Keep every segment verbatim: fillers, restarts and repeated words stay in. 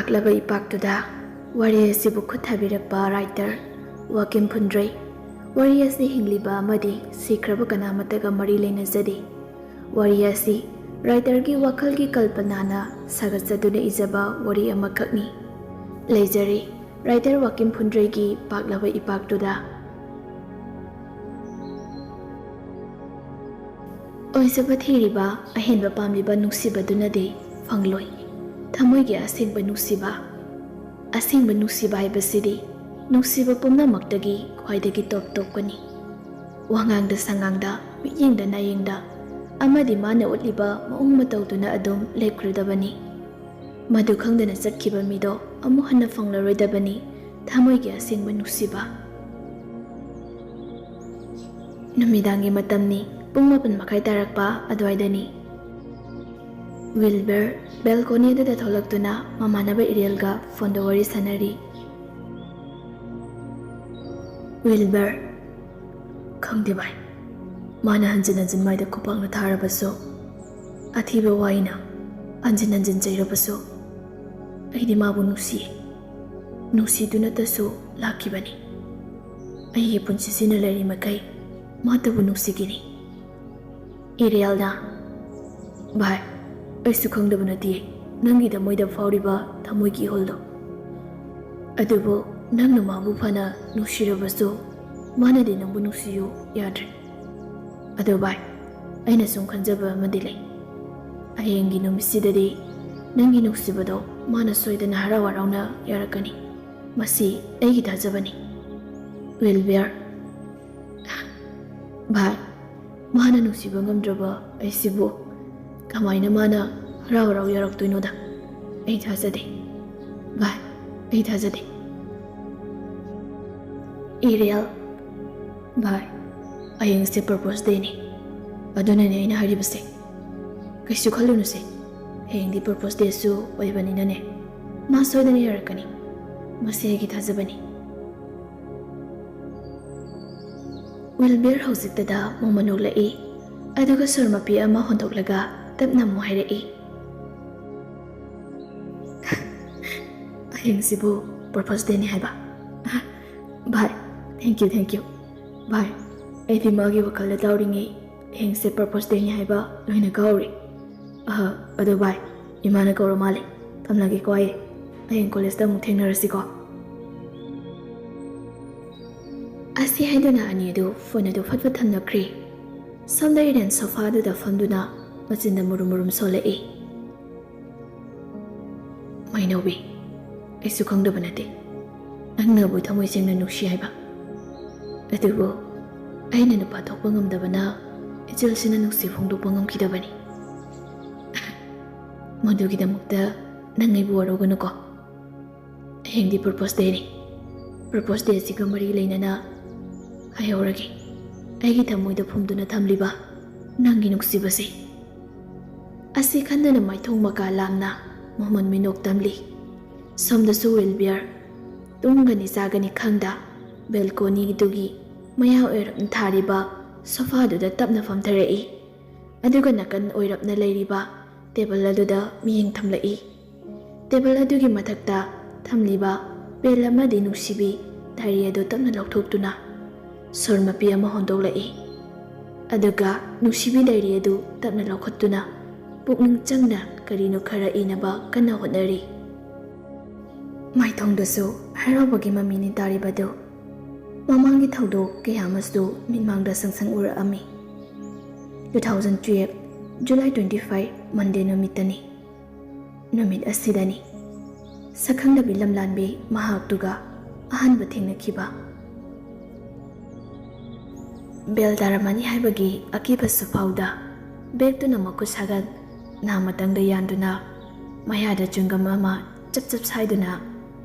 ꯄꯥꯛꯂꯕ ꯏꯄꯥꯛꯇꯨꯗ ꯋꯥꯔꯤ ꯑꯁꯤꯕꯨ ꯈꯨꯠ ꯊꯥꯕꯤꯔꯛꯄ ꯔꯥꯏꯇꯔ ꯋꯥꯀꯤꯝ ꯐꯨꯟꯗ꯭ꯔꯩ꯫ ꯋꯥꯔꯤ ꯑꯁꯤ ꯍꯤꯡꯂꯤꯕ ꯑꯃꯗꯤ ꯁꯤꯈ꯭ꯔꯕ ꯀꯅꯥꯃꯠꯇꯒ ꯃꯔꯤ ꯂꯩꯅꯖꯗꯦ꯫ ꯋꯥꯔꯤ ꯑꯁꯤ ꯔꯥꯏꯇꯔꯒꯤ ꯋꯥꯈꯜꯒꯤ ꯀꯜꯄꯅꯥꯅ ꯁꯥꯒꯠꯆꯗꯨꯅ ꯏꯖꯕ ꯋꯥꯔꯤ ꯑꯃꯈꯛꯅꯤ꯫ ꯂꯩꯖꯔꯦ ꯔꯥꯏꯇꯔ ꯋꯥꯀꯤꯝ ꯐꯨꯟꯗ꯭ꯔꯩꯒꯤ ꯄꯥꯛꯂꯕ ꯏꯄꯥꯛꯇꯨꯗ꯫ ꯑꯣꯏꯖꯕ ꯊꯤꯔꯤꯕ ꯑꯍꯦꯟꯕ ꯄꯥꯝꯂꯤꯕ ꯅꯨꯡꯁꯤꯕꯗꯨꯅꯗꯤ ꯐꯪꯂꯣꯏ ꯊꯃꯣꯏꯒꯤ ꯑꯁꯦꯡꯕ ꯅꯨꯡꯁꯤꯕ꯫ ꯑꯁꯦꯡꯕ ꯅꯨꯡꯁꯤꯕ ꯍꯥꯏꯕꯁꯤꯗꯤ ꯅꯨꯡꯁꯤꯕ ꯄꯨꯝꯅꯃꯛꯇꯒꯤ ꯈ꯭ꯋꯥꯏꯗꯒꯤ ꯇꯣꯞ ꯇꯣꯞꯄꯅꯤ꯫ ꯋꯥꯉꯥꯡꯗ ꯁꯉꯥꯡꯗ, ꯃꯤꯠꯌꯦꯡꯗ ꯅꯥꯌꯦꯡꯗ, ꯑꯃꯗꯤ ꯃꯥꯅ ꯎꯠꯂꯤꯕ ꯃꯑꯣꯡ ꯃꯇꯧꯗꯨꯅ ꯑꯗꯨꯝ ꯂꯦꯞꯈ꯭ꯔꯗꯕꯅꯤ꯫ ꯃꯗꯨ ꯈꯪꯗꯅ ꯆꯠꯈꯤꯕ ꯃꯤꯗꯣ ꯑꯃꯨꯛ ꯍꯟꯅ ꯐꯪꯂꯔꯣꯏꯗꯕꯅꯤ ꯊꯃꯣꯏꯒꯤ ꯑꯁꯦꯡꯕ ꯅꯨꯡꯁꯤꯕ꯫ ꯅꯨꯃꯤꯗꯥꯡꯒꯤ ꯃꯇꯝꯅꯤ, ꯄꯨꯡ ꯃꯥꯄꯟ ꯃꯈꯥꯏ ꯇꯥꯔꯛꯄ ꯑꯗꯨꯋꯥꯏꯗꯅꯤ꯫ ꯋꯤꯜꯕꯔ ꯕꯦꯜꯀꯣꯅꯤ ꯑꯗꯨꯗ ꯊꯣꯛꯂꯛꯇꯨꯅ ꯃꯃꯥꯟꯅꯕ ꯏꯔꯦꯜꯒ ꯐꯣꯟꯗ ꯋꯥꯔꯤ ꯁꯥꯟꯅꯔꯤ꯫ ꯋꯤꯜꯕꯔ, ꯈꯪꯗꯦ ꯚꯥꯏ, ꯃꯥꯅ ꯍꯟꯖꯤꯟ ꯍꯟꯖꯤꯟ ꯃꯥꯏꯗ ꯈꯨꯄꯥꯛꯅ ꯊꯥꯔꯕꯁꯨ, ꯑꯊꯤꯕ ꯋꯥꯍꯩꯅ ꯍꯟꯖꯤꯟ ꯍꯟꯖꯤꯟ ꯆꯩꯔꯕꯁꯨ, ꯑꯩꯗꯤ ꯃꯥꯕꯨ ꯅꯨꯡꯁꯤ, ꯅꯨꯡꯁꯤꯗꯨꯅꯇꯁꯨ ꯂꯥꯛꯈꯤꯕꯅꯤ꯫ ꯑꯩꯒꯤ ꯄꯨꯟꯁꯤꯁꯤꯅ ꯂꯩꯔꯤ ꯃꯈꯩ ꯃꯥꯇꯕꯨ ꯅꯨꯡꯁꯤꯒꯅꯤ꯫ ꯏꯔꯦꯜꯅ, ꯚꯥꯏ, ꯑꯩꯁꯨ ꯈꯪꯗꯕ ꯅꯠꯇꯦ ꯅꯪꯒꯤ ꯊꯃꯣꯏꯗ ꯐꯥꯎꯔꯤꯕ ꯊꯃꯣꯏꯒꯤ ꯏꯍꯨꯜꯗꯣ꯫ ꯑꯗꯨꯕꯨ ꯅꯪꯅ ꯃꯥꯕꯨ ꯐꯅ ꯅꯨꯡꯁꯤꯔꯕꯁꯨ, ꯃꯥꯅꯗꯤ ꯅꯪꯕꯨ ꯅꯨꯡꯁꯤꯌꯨ ꯌꯥꯗ꯭ꯔꯦ꯫ ꯑꯗꯣ ꯚꯥꯏ, ꯑꯩꯅ ꯁꯨꯝ ꯈꯟꯖꯕ ꯑꯃꯗꯤ ꯂꯩ꯫ ꯍꯌꯦꯡꯒꯤ ꯅꯨꯃꯤꯠꯁꯤꯗꯗꯤ ꯅꯪꯒꯤ ꯅꯨꯡꯁꯤꯕꯗꯣ ꯃꯥꯅ ꯁꯣꯏꯗꯅ ꯍꯔꯥꯎ ꯍꯔꯥꯎꯅ ꯌꯥꯔꯛꯀꯅꯤ꯫ ꯃꯁꯤ ꯑꯩꯒꯤ ꯊꯥꯖꯕꯅꯤ꯫ ꯋꯤꯜꯕꯤꯌꯔ, ꯚꯥꯏ, ꯃꯥꯅ ꯅꯨꯡꯁꯤꯕ ꯉꯝꯗ꯭ꯔꯕ ꯑꯩꯁꯤꯕꯨ ꯀꯃꯥꯏꯅ ꯃꯥꯅ ꯍꯔꯥꯎ ꯍꯔꯥꯎ ꯌꯥꯔꯛꯇꯣꯏꯅꯣꯗ? ꯑꯩ ꯊꯥꯖꯗꯦ꯫ ꯚꯥꯏ, ꯑꯩ ꯊꯥꯖꯗꯦ꯫ ꯏꯔꯦꯜ, ꯚꯥꯏ, ꯍꯌꯦꯡꯁꯦ ꯄ꯭ꯔꯄꯣꯁ ꯗꯦꯅꯤ꯫ ꯑꯗꯨꯅꯅꯦ ꯑꯩꯅ ꯍꯥꯏꯔꯤꯕꯁꯦ꯫ ꯀꯩꯁꯨ ꯈꯜꯂꯨꯅꯨꯁꯦ꯫ ꯍꯌꯦꯡꯗꯤ ꯄ꯭ꯔꯄꯣꯁ ꯗꯦꯁꯨ ꯑꯣꯏꯕꯅꯤꯅꯅꯦ꯫ ꯃꯥ ꯁꯣꯏꯗꯅ ꯌꯥꯔꯛꯀꯅꯤ꯫ ꯃꯁꯤ ꯑꯩꯒꯤ ꯊꯥꯖꯕꯅꯤ꯫ ꯋꯤꯜꯕꯤꯌꯔ ꯍꯧꯖꯤꯛꯇꯗ ꯃꯣꯃꯣꯟ ꯅꯣꯛꯂꯛꯏ꯫ ꯑꯗꯨꯒ ꯁꯣꯔ ꯃꯄꯤ ꯑꯃ ꯍꯣꯟꯗꯣꯛꯂꯒ ꯇꯞꯅ ꯑꯃꯨꯛ ꯍꯥꯏꯔꯛꯏ꯫ ꯍꯌꯦꯡꯁꯤꯕꯨ ꯄꯔꯄꯁ ꯗꯦꯅꯤ ꯍꯥꯏꯕ? ꯚꯥꯏ, thank you, thank you꯫ ꯚꯥꯏ, ꯑꯩꯗꯤ ꯃꯥꯒꯤ ꯋꯥꯈꯜꯗ ꯇꯧꯔꯤꯉꯩ ꯍꯌꯦꯡꯁꯦ ꯄꯔꯄꯁ ꯗꯦꯅꯤ ꯍꯥꯏꯕ ꯂꯣꯏꯅ ꯀꯥꯎꯔꯦ꯫ ꯑꯍ, ꯑꯗꯣ ꯚꯥꯏ, ꯏꯃꯥꯅ ꯀꯧꯔ ꯃꯥꯜꯂꯦ꯫ ꯊꯝꯂꯒꯦꯀꯣ ꯑꯩ꯫ ꯍꯌꯦꯡ ꯀꯣꯂꯦꯖꯇ ꯑꯃꯨꯛ ꯊꯦꯡꯅꯔꯁꯤꯀꯣ꯫ ꯑꯁꯤ ꯍꯥꯏꯗꯨꯅ ꯑꯅꯤ ꯑꯗꯨ ꯐꯣꯟ ꯑꯗꯨ ꯐꯠ ꯐꯠ ꯊꯝꯅꯈ꯭ꯔꯦ꯫ ꯁꯣꯝꯗ ꯏꯔꯦꯟ ꯁꯣꯐꯥꯗꯨꯗ ꯐꯝꯗꯨꯅ ꯃꯆꯤꯟꯗ ꯃꯨꯔꯨꯝ ꯃꯨꯔꯨꯝ ꯁꯣꯜꯂꯛꯏ꯫ ꯃꯩꯅꯧꯕꯤ, ꯑꯩꯁꯨ ꯈꯪꯗꯕ ꯅꯠꯇꯦ ꯅꯪꯅꯕꯨ ꯊꯃꯣꯏ ꯁꯦꯡꯅ ꯅꯨꯡꯁꯤ ꯍꯥꯏꯕ꯫ ꯑꯗꯨꯕꯨ ꯑꯩꯅ ꯅꯨꯄꯥ ꯊꯣꯛꯄ ꯉꯝꯗꯕꯅ ꯏꯆꯦꯜꯁꯤꯅ ꯅꯨꯡꯁꯤ ꯐꯣꯡꯗꯣꯛꯄ ꯉꯝꯈꯤꯗꯕꯅꯤ꯫ ꯃꯗꯨꯒꯤꯗꯃꯛꯇ ꯅꯪ ꯑꯩꯕꯨ ꯋꯥꯔꯧꯒꯅꯨꯀꯣ꯫ ꯍꯌꯦꯡꯗꯤ ꯄꯔꯄꯁ ꯗꯦꯅꯤ꯫ ꯄꯔꯄꯁ ꯗꯦꯁꯤꯒ ꯃꯔꯤ ꯂꯩꯅꯅ ꯍꯥꯏꯍꯧꯔꯒꯦ, ꯑꯩꯒꯤ ꯊꯃꯣꯏꯗ ꯐꯨꯝꯗꯨꯅ ꯊꯝꯂꯤꯕ ꯅꯪꯒꯤ ꯅꯨꯡꯁꯤꯕꯁꯦ꯫ ꯑꯁꯤ ꯈꯟꯗꯨꯅ ꯃꯥꯏꯊꯣꯡ ꯃꯀꯥ ꯂꯥꯝꯅ ꯃꯃꯣꯟ ꯃꯤꯅꯣꯛ ꯇꯝꯂꯤ꯫ ꯁꯣꯝꯗꯁꯨ ꯋꯤꯜꯕꯤꯌꯔ ꯇꯨꯝꯒꯅꯤ ꯆꯥꯒꯅꯤ ꯈꯪꯗ ꯕꯦꯜꯀꯣꯅꯤꯗꯨꯒꯤ ꯃꯌꯥ ꯑꯣꯏꯔꯞꯅ ꯊꯥꯔꯤꯕ ꯁꯣꯐꯥꯗꯨꯗ ꯇꯞꯅ ꯐꯝꯊꯔꯛꯏ꯫ ꯑꯗꯨꯒ ꯅꯥꯀꯟ ꯑꯣꯏꯔꯞꯅ ꯂꯩꯔꯤꯕ ꯇꯦꯕꯜ ꯑꯗꯨꯗ ꯃꯤꯠꯌꯦꯡ ꯊꯝꯂꯛꯏ꯫ ꯇꯦꯕꯜ ꯑꯗꯨꯒꯤ ꯃꯊꯛꯇ ꯊꯝꯂꯤꯕ ꯄꯦꯟ ꯑꯃꯗꯤ ꯅꯨꯡꯁꯤꯕꯤ ꯗꯥꯏꯔꯤ ꯑꯗꯨ ꯇꯞꯅ ꯂꯧꯊꯣꯛꯇꯨꯅ ꯁꯣꯔ ꯃꯄꯤ ꯑꯃ ꯍꯣꯟꯗꯣꯛꯂꯛꯏ꯫ ꯑꯗꯨꯒ ꯅꯨꯡꯁꯤꯕꯤ ꯗꯥꯏꯔꯤ ꯑꯗꯨ ꯇꯞꯅ ꯂꯧꯈꯠꯇꯨꯅ ꯄꯨꯛꯅꯤꯡ ꯆꯪꯅ ꯀꯔꯤꯅꯣ ꯈꯔ ꯏꯅꯕ ꯀꯟꯅ ꯍꯣꯠꯅꯔꯤ꯫ ꯃꯥꯏꯊꯣꯡꯗꯁꯨ ꯍꯔꯥꯎꯕꯒꯤ ꯃꯃꯤꯅꯤ ꯇꯥꯔꯤꯕꯗꯨ꯫ ꯃꯃꯥꯡꯒꯤ ꯊꯧꯗꯣꯛ ꯀꯌꯥ ꯑꯃꯁꯨ ꯃꯤꯠꯃꯥꯡꯗ ꯁꯪ ꯁꯪ ꯎꯔꯛꯑꯝꯃꯤ꯫ Two thousand twelve, July twenty five, Monday ꯅꯨꯃꯤꯠꯇꯅꯤ꯫ ꯅꯨꯃꯤꯠ ꯑꯁꯤꯗꯅꯤ ꯁꯛꯈꯪꯗꯕꯤ ꯂꯝꯂꯥꯟꯕꯤ ꯃꯍꯥꯛꯇꯨꯒ ꯑꯍꯥꯟꯕ ꯊꯦꯡꯅꯈꯤꯕ꯫ ꯕꯦꯜ ꯇꯥꯔꯝꯃꯅꯤ ꯍꯥꯏꯕꯒꯤ ꯑꯀꯤꯕꯁꯨ ꯐꯥꯎꯗ, ꯕꯦꯒꯇꯨꯅ ꯃꯈꯨꯠ ꯁꯥꯒꯠ ꯅꯥꯃꯇꯪꯗ ꯌꯥꯟꯗꯨꯅ, ꯃꯌꯥꯗ ꯆ꯭ꯋꯤꯡꯒꯝ ꯑꯃ ꯆꯞ ꯆꯞ ꯁꯥꯏꯗꯨꯅ,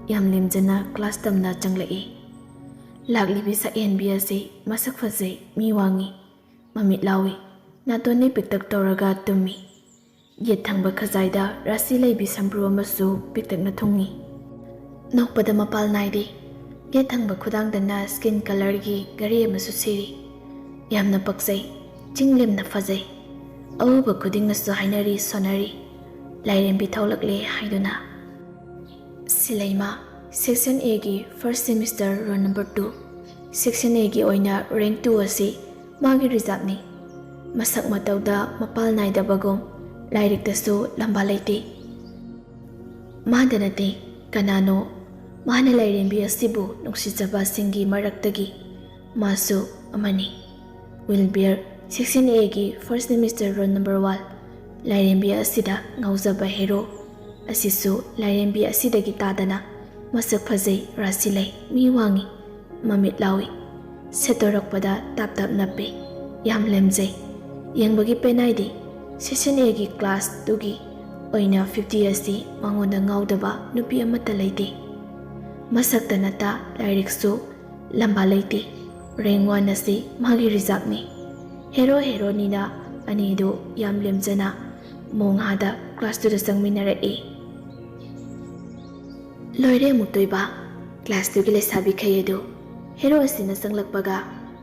ꯌꯥꯝ ꯂꯦꯝꯖꯅ ꯀ꯭ꯂꯥꯁ ꯇꯝꯅ ꯆꯪꯂꯛꯏ꯫ ꯂꯥꯛꯂꯤꯕꯤ ꯁꯛꯍꯦꯟꯕꯤ ꯑꯁꯤ ꯃꯁꯛ ꯐꯖꯩ, ꯃꯤ ꯋꯥꯡꯏ, ꯃꯃꯤꯠ ꯂꯥꯎꯏ, ꯅꯥꯇꯣꯟꯗꯤ ꯄꯤꯛꯇꯛ ꯇꯧꯔꯒ ꯇꯨꯝꯃꯤ꯫ ꯌꯦꯠ ꯊꯪꯕ ꯈꯖꯥꯏꯗ ꯔꯥꯁꯤ ꯂꯩꯕꯤ ꯁꯝꯕ꯭ꯔꯨ ꯑꯃꯁꯨ ꯄꯤꯛꯇꯛꯅ ꯊꯨꯡꯏ꯫ ꯅꯣꯛꯄꯗ ꯃꯄꯥꯜ ꯅꯥꯏꯗꯦ꯫ ꯌꯦꯠ ꯊꯪꯕ ꯈꯨꯗꯥꯡꯗꯅ skin colourꯒꯤ ꯘꯔꯤ ꯑꯃꯁꯨ ꯁꯤꯔꯤ꯫ ꯌꯥꯝꯅ ꯄꯛꯆꯩ, ꯆꯤꯡ ꯂꯦꯝꯅ ꯐꯖꯩ꯫ ꯑꯎꯕ ꯈꯨꯗꯤꯡꯅꯁꯨ ꯍꯥꯏꯅꯔꯤ ꯁꯣꯟꯅꯔꯤ, ꯂꯥꯏꯔꯦꯝꯕꯤ ꯊꯣꯛꯂꯛꯂꯦ ꯍꯥꯏꯗꯨꯅ꯫ ꯁꯤꯂꯩꯃ, Section A ꯒꯤ first semester roll number two, Section A ꯒꯤ ꯑꯣꯏꯅ rank two ꯑꯁꯤ ꯃꯥꯒꯤ reserve ꯅꯤ꯫ ꯃꯁꯛ ꯃꯇꯧꯗ ꯃꯄꯥꯜ ꯅꯥꯏꯗꯕꯒꯨꯝ, ꯂꯥꯏꯔꯤꯛꯇꯁꯨ ꯂꯝꯕꯥ ꯂꯩꯇꯦ꯫ ꯃꯥꯗ ꯅꯠꯇꯦ, ꯀꯅꯥꯅꯣ? ꯃꯥꯅ ꯂꯥꯏꯔꯦꯝꯕꯤ ꯑꯁꯤꯕꯨ ꯅꯨꯡꯁꯤꯖꯕꯁꯤꯡꯒꯤ ꯃꯔꯛꯇꯒꯤ ꯃꯥꯁꯨ ꯑꯃꯅꯤ꯫ ꯋꯤꯜꯕꯤꯌꯔ, Section A ꯒꯤ first semester roll number one꯫ ꯂꯥꯏꯔꯦꯝꯕꯤ ꯑꯁꯤꯗ ꯉꯥꯎꯖꯕ hero ꯑꯁꯤꯁꯨ ꯂꯥꯏꯔꯦꯝꯕꯤ ꯑꯁꯤꯗꯒꯤ ꯇꯥꯗꯅ ꯃꯁꯛ ꯐꯖꯩ, ꯔꯥꯁꯤ ꯂꯩ, ꯃꯤ ꯋꯥꯡꯉꯤ, ꯃꯃꯤꯠ ꯂꯥꯎꯏ꯫ ꯁꯦꯠꯇꯣꯔꯛꯄꯗ ꯇꯥꯞ ꯇꯥꯞ ꯅꯞꯄꯤ꯫ ꯌꯥꯝ ꯂꯦꯝꯖꯩ꯫ ꯌꯦꯡꯕꯒꯤ ꯄꯦꯟꯅꯥꯏꯗꯤ꯫ Section A ꯒꯤ class two ꯒꯤ ꯑꯣꯏꯅ fifty ꯑꯁꯤ ꯃꯉꯣꯟꯗ ꯉꯥꯎꯗꯕ ꯅꯨꯄꯤ ꯑꯃꯠꯇ ꯂꯩꯇꯦ꯫ ꯃꯁꯛꯇ ꯅꯠꯇ ꯂꯥꯏꯔꯤꯛꯁꯨ ꯂꯝꯕꯥ ꯂꯩꯇꯦ꯫ Rank one ꯑꯁꯤ ꯃꯥꯒꯤ reserve ꯅꯤ꯫ Hero heroine ꯅ ꯑꯅꯤꯗꯨ ꯌꯥꯝ ꯂꯦꯝꯖꯅ ꯃꯣꯡꯍꯥꯗ class two ꯗ ꯆꯪꯃꯤꯟꯅꯔꯛꯏ꯫ ꯂꯣꯏꯔꯦ ꯑꯃꯨꯛꯇꯣꯏꯕ꯫ Class two ꯒꯤ ꯂꯩꯁꯥꯕꯤꯈꯩ ꯑꯗꯨ hero ꯑꯁꯤꯅ ꯆꯪꯂꯛꯄꯒ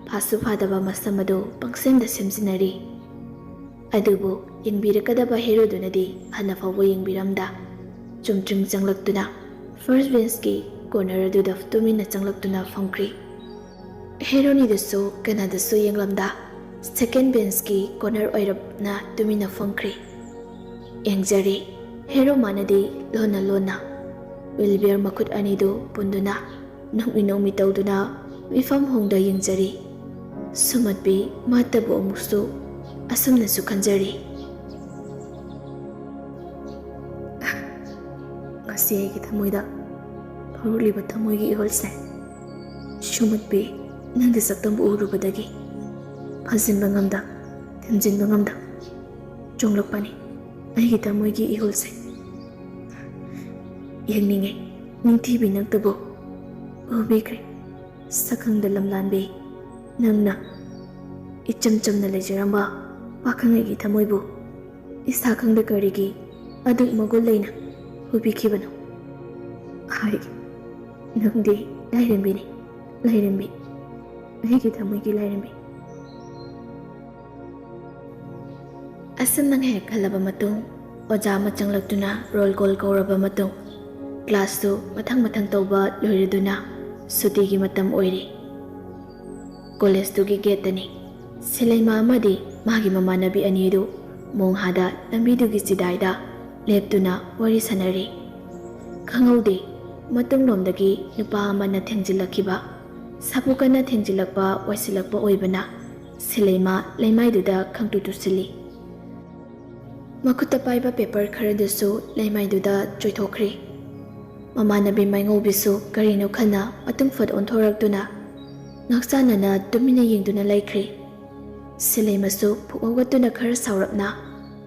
ꯐꯥꯁꯨ ꯐꯥꯗꯕ ꯃꯁꯝ ꯑꯗꯨ ꯄꯪꯁꯦꯝꯗ ꯁꯦꯝꯖꯤꯟꯅꯔꯤ꯫ ꯑꯗꯨꯕꯨ ꯌꯦꯡꯕꯤꯔꯛꯀꯗꯕ hero ꯗꯨꯅꯗꯤ ꯍꯟꯅ ꯐꯥꯎꯕ ꯌꯦꯡꯕꯤꯔꯝꯗ ꯆꯨꯝꯗ꯭ꯔꯤꯡ ꯆꯪꯂꯛꯇꯨꯅ first bench ꯀꯤ corner ꯑꯗꯨꯗ ꯇꯨꯃꯤꯟꯅ ꯆꯪꯂꯛꯇꯨꯅ ꯐꯝꯈ꯭ꯔꯤ꯫ Hero ꯅꯤꯗꯨꯁꯨ ꯀꯅꯥꯗꯁꯨ ꯌꯦꯡꯂꯝꯗ second bench ꯀꯤ corner ꯑꯣꯏꯔꯞꯅ ꯇꯨꯃꯤꯟꯅ ꯐꯝꯈ꯭ꯔꯤ꯫ ꯌꯦꯡꯖꯔꯤ꯫ Hero ꯃꯥꯅꯗꯤ ꯂꯣꯟꯅ ꯂꯣꯟꯅ ꯋꯤꯜꯕꯤꯌꯔ ꯃꯈꯨꯠ ꯑꯅꯤꯗꯨ ꯄꯨꯟꯗꯨꯅ ꯅꯣꯛꯃꯤ ꯅꯣꯛꯃꯤ ꯇꯧꯗꯨꯅ ꯃꯤꯐꯝ ꯍꯣꯡꯗ ꯌꯦꯡꯖꯔꯤ꯫ ꯁꯨꯃꯠꯄꯤ ꯃꯥꯇꯕꯨ ꯑꯃꯨꯛꯁꯨ ꯑꯁꯨꯝꯅꯁꯨ ꯈꯟꯖꯔꯤ꯫ ꯉꯁꯤ ꯑꯩꯒꯤ ꯊꯃꯣꯏꯗ ꯐꯥꯎꯔꯛꯂꯤꯕ ꯊꯃꯣꯏꯒꯤ ꯏꯍꯨꯜꯁꯦ ꯁꯨꯃꯠꯄꯤ ꯅꯪꯒꯤ ꯁꯛꯇꯝꯕꯨ ꯎꯔꯨꯕꯗꯒꯤ ꯐꯥꯖꯤꯟꯕ ꯉꯝꯗ, ꯊꯦꯝꯖꯤꯟꯕ ꯉꯝꯗ ꯆꯣꯡꯂꯛꯄꯅꯤ ꯑꯩꯒꯤ ꯊꯃꯣꯏꯒꯤ ꯏꯍꯨꯜꯁꯦ꯫ ꯌꯦꯡꯅꯤꯡꯉꯦ ꯅꯤꯡꯊꯤꯕꯤ ꯅꯪꯇꯕꯨ ꯎꯕꯤꯈ꯭ꯔꯦ ꯁꯛꯈꯪꯗ ꯂꯝꯂꯥꯟꯕꯤ ꯅꯪꯅ ꯏꯆꯝ ꯆꯝꯅ ꯂꯩꯖꯔꯝꯕ ꯄꯥꯈꯪ ꯑꯩꯒꯤ ꯊꯃꯣꯏꯕꯨ ꯏꯁꯥ ꯈꯪꯗ ꯀꯔꯤꯒꯤ ꯑꯗꯨꯛ ꯃꯒꯨꯟ ꯂꯩꯅ ꯍꯨꯕꯤꯈꯤꯕꯅꯣ? ꯍꯥꯏ, ꯅꯪꯗꯤ ꯂꯥꯏꯔꯦꯝꯕꯤꯅꯤ, ꯂꯥꯏꯔꯦꯝꯕꯤ, ꯑꯩꯒꯤ ꯊꯃꯣꯏꯒꯤ ꯂꯥꯏꯔꯦꯝꯕꯤ꯫ ꯑꯁꯨꯝꯅ ꯉꯥꯏꯍꯥꯛ ꯈꯜꯂꯕ ꯃꯇꯨꯡ, ꯑꯣꯖꯥ ꯑꯃ ꯆꯪꯂꯛꯇꯨꯅ roll call ꯀꯧꯔꯕ ꯃꯇꯨꯡ, ꯀ꯭ꯂꯥꯁꯁꯨ ꯃꯊꯪ ꯃꯊꯪ ꯇꯧꯕ ꯂꯣꯏꯔꯗꯨꯅ ꯁꯨꯇꯤꯒꯤ ꯃꯇꯝ ꯑꯣꯏꯔꯤ꯫ ꯀꯣꯂꯦꯖꯇꯨꯒꯤ ꯒꯦꯠꯇꯅꯤ꯫ ꯁꯤꯂꯩꯃ ꯑꯃꯗꯤ ꯃꯥꯒꯤ ꯃꯃꯥꯟꯅꯕꯤ ꯑꯅꯤꯗꯨ ꯃꯣꯡꯍꯥꯗ ꯂꯝꯕꯤꯗꯨꯒꯤ ꯆꯤꯗꯥꯏꯗ ꯂꯦꯞꯇꯨꯅ ꯋꯥꯔꯤ ꯁꯥꯟꯅꯔꯤ꯫ ꯈꯪꯍꯧꯗꯦ, ꯃꯇꯨꯡꯂꯣꯝꯗꯒꯤ ꯅꯨꯄꯥ ꯑꯃꯅ ꯊꯦꯡꯖꯤꯜꯂꯛꯈꯤꯕ꯫ ꯁꯥꯐꯨ ꯀꯟꯅ ꯊꯦꯡꯖꯤꯜꯂꯛꯄ ꯋꯥꯏꯁꯤꯜꯂꯛꯄ ꯑꯣꯏꯕꯅ ꯁꯤꯂꯩꯃ ꯂꯩꯃꯥꯏꯗꯨꯗ ꯈꯪꯇꯨ ꯇꯨꯁꯤꯜꯂꯤ꯫ ꯃꯈꯨꯠꯇ ꯄꯥꯏꯕ ꯄꯦꯄꯔ ꯈꯔꯗꯨꯁꯨ ꯂꯩꯃꯥꯏꯗꯨꯗ ꯆꯣꯏꯊꯣꯛꯈ꯭ꯔꯦ꯫ ꯃꯃꯥꯟꯅꯕꯤ ꯃꯥꯏꯉꯧꯕꯤꯁꯨ ꯀꯔꯤꯅꯣ ꯈꯟꯅ ꯃꯇꯨꯡ ꯐꯠ ꯑꯣꯟꯊꯣꯔꯛꯇꯨꯅ ꯉꯥꯛꯆꯥꯟꯅꯅ ꯇꯨꯃꯤꯟꯅ ꯌꯦꯡꯗꯨꯅ ꯂꯩꯈ꯭ꯔꯦ꯫ ꯁꯤꯂꯩꯃꯁꯨ ꯐꯨꯛ ꯍꯧꯒꯠꯇꯨꯅ ꯈꯔ ꯁꯥꯎꯔꯞꯅ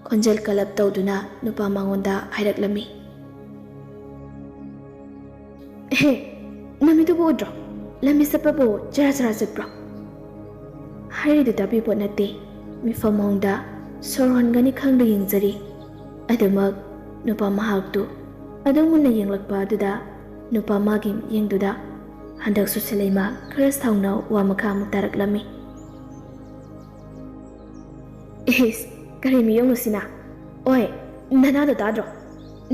ꯈꯣꯟꯖꯦꯜ ꯀꯜꯂꯞ ꯇꯧꯗꯨꯅ ꯅꯨꯄꯥ ꯃꯉꯣꯟꯗ ꯍꯥꯏꯔꯛꯂꯝꯃꯤ꯫ "ꯍꯦ, ꯅꯨꯃꯤꯠꯇꯨꯕꯨ ꯎꯗ꯭ꯔꯣ? ꯂꯝꯕꯤ ꯆꯠꯄꯕꯨ ꯆꯔꯥ ꯆꯔꯥ ꯆꯠꯄ꯭ꯔꯣ?" ꯍꯥꯏꯔꯤꯗꯨ ꯇꯥꯕꯤꯄꯣꯠ ꯅꯠꯇꯦ꯫ ꯃꯤꯐꯝ ꯍꯣꯡꯗ ꯁꯣꯔ ꯍꯣꯟꯒꯅꯤ ꯈꯪꯗ ꯌꯦꯡꯖꯔꯤ꯫ ꯑꯗꯨꯃꯛ ꯅꯨꯄꯥ ꯃꯍꯥꯛꯇꯨ ꯑꯗꯨꯝ ꯃꯨꯟꯅ ꯌꯦꯡꯂꯛꯄ ꯑꯗꯨꯗ ꯅꯨꯄꯥ ꯃꯥꯒꯤ ꯃꯤꯠꯌꯦꯡꯗꯨꯗ ꯍꯟꯗꯛꯁꯨ ꯁꯤꯂꯩꯃ ꯈꯔ ꯁꯥꯎꯅ ꯋꯥ ꯃꯈꯥ ꯑꯃꯨꯛ ꯇꯥꯔꯛꯂꯝꯃꯤ꯫ "ꯏꯁ, ꯀꯔꯤ ꯃꯤꯌꯣꯡꯅꯣ ꯁꯤꯅ? ꯑꯣꯏ, ꯅꯅꯥꯗꯣ ꯇꯥꯗ꯭ꯔꯣ?